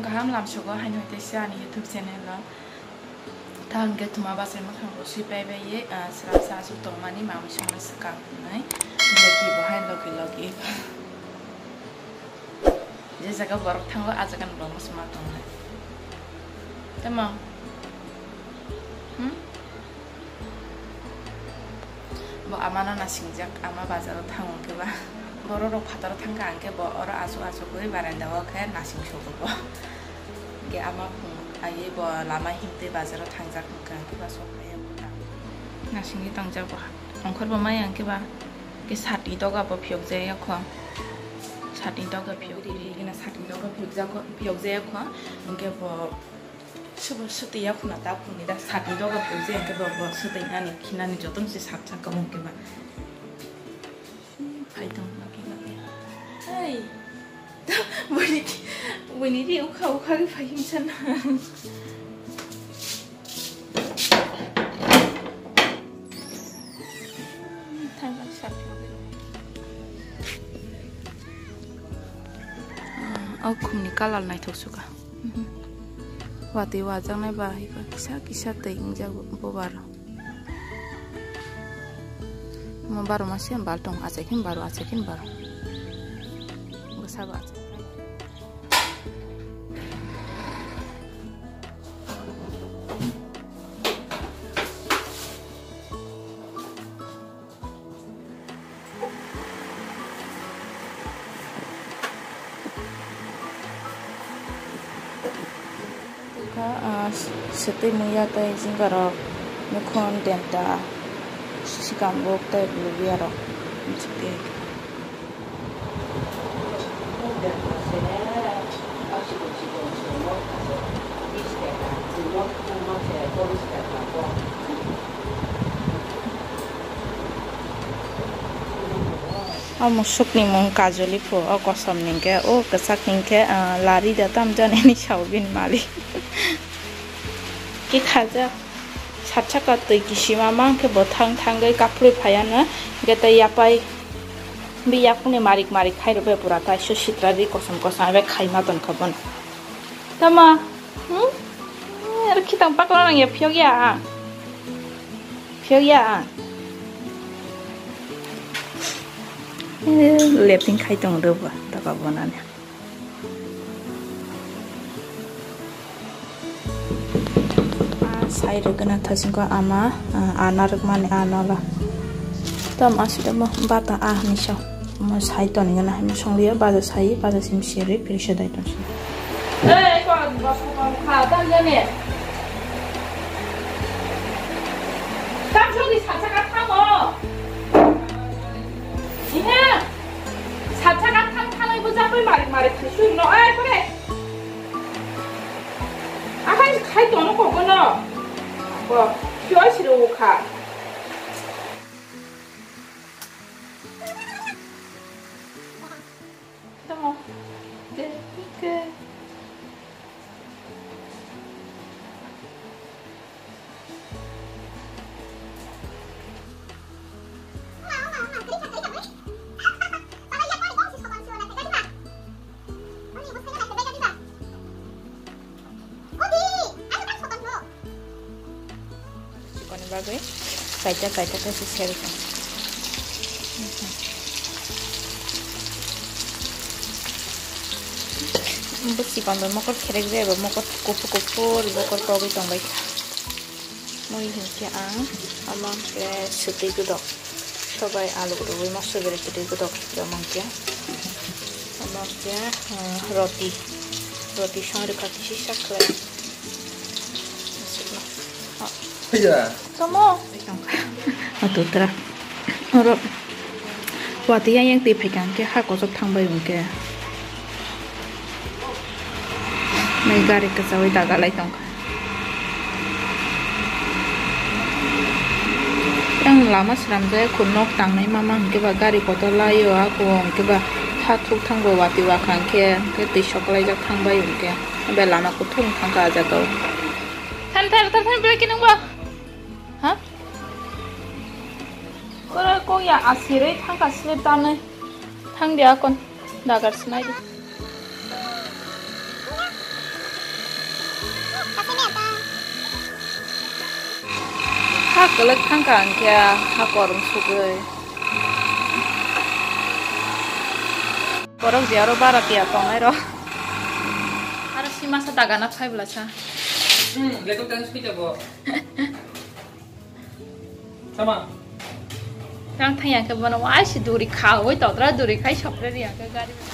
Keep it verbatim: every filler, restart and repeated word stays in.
Kaham lamsogo haino tei se ani YouTube channel o. Ta hwnkhe tuma bachai mwkhang bo sui pai bai ye, ah, srasa aswk tongmani mamwi songna swkang hwnwi. Logi bo hai logi logi. Je jaga borok thango, ah jaga ni borok no se ma tongnai. Tamo? Hmm? Bo amano nasingjak, ama bazaro thango hwnkhe ba. Borok rok phataro thangkha hwnkhe bo oro aswk aswk wi baranda o khe nasing sogo bo. Hwnkhe ama phung aiwi bo lama himtwi bazaro thangjak hwnkha hwnkhe ba sok phaiya bo ta. Nasingwi tongjak bo. Ongkhor bo maya hwnkhe ba. Khe sat ni doga bo phiyok jaya kho. Sat ni doga phiyok. Gina sat ni doga phiyok jaya kho. Hwnkhe bo Subo suti yakhuna ta phungi da sat ni doga phungi je hwnkhe bo bo suti ani khinani joto se sat sak kamo hwnkhe ba. Phai tong lagi lagi. Hey. Bini bini ri ukha ukha ke phai himsa na. Thang sat. O khumni colour naithok suka. Mhm. Watwi wajaknai ba hai khe kisa kisa twi wngjak bo bar. Omo baro masa bal tong, achai khe baro, achai khe baro. Bwsa bo achai. Tei kha, ah, swtwi muya tei jingarok, nukhung, denta, sikambuk tei lubiyarok. O musukni mung kajoli phu, o kosom ni hwnkhe, o kwchak ni hwnkhe, ah, lari da tam jani hinwi sao bini malik. Kikhajak. Sat saka twi kisima mang khe bo thang thangwi kaphurwi phaiya no, hwnkhe tei yapai bi yakungni marik marik khai rwbai pura taiso sitra ri kosom kosom bai khaima tongkha bono. Tama, hmm? Aro khitang pakla nang ya phiyok ya ang. Phiyok ya ang. Eh, leping khai tong rwba, taka bonani. Ah, sai rwgwna thasingkho ama, ah, ana rwkmani anola. Tamo aswk tamo bata ah hinwi sa. Omo sai tonwi gana hinwi songliya, baja sai, baja sim siri, pirisa dai tongsi. Ei, kok ni bosko tong kha, tang ya ne. Tang jodi sa sa ka thango. Ina. Sat saka thang thangwi bo japui marik marik khai sui no, ai kore. Akai khai tono kok no. Bo, kyo siro ukha. Tamo. De, ke. Chikoni bagwi kaita kaita khe se serkha. Bo chikon bai mokol kherek jeba mokol kuphur kuphur mokol togwi tongbai kha. Mui hinkhe ang omo hinkhe swtwi gwdok sobai alu rwui moso berwi kwtwi gwdok rwma hinkhe omo hinkhe, eh, roti roti song rwkha kisi sak khlai. Tamo. Atutra. Oro. Watwi yang yang twi phaikha hwnkhe ha kochok thangbai hwnkhe. Nai gari kwchaui dagalai tongkha. Yang lama swnamjak kho nok tangnai mama hwnkhe ba gari kotor laio ako hwnkhe ba ha thuk thango watwi wakha hwnkhe hwnkhe twi soklaijak thangbai hwnkhe. Bai lama kuthung thangkha ah jagao. Than thar thar than belai khe nangbo. Ha? Koro kok ya asirwi thangkha slip tanwi. Thang di akon. Dagar sinai di. Kwlwk thangkha hwnkhe ha korong sugwi. Borok je aro bara piya tongnai rok. Aro si masa dagana phai bwlasa. Hmm, lekho tang sui tabo. Sama. Tang thang yang ke bono wai si duri khawi todra duri khai sopre ri yang ke gari.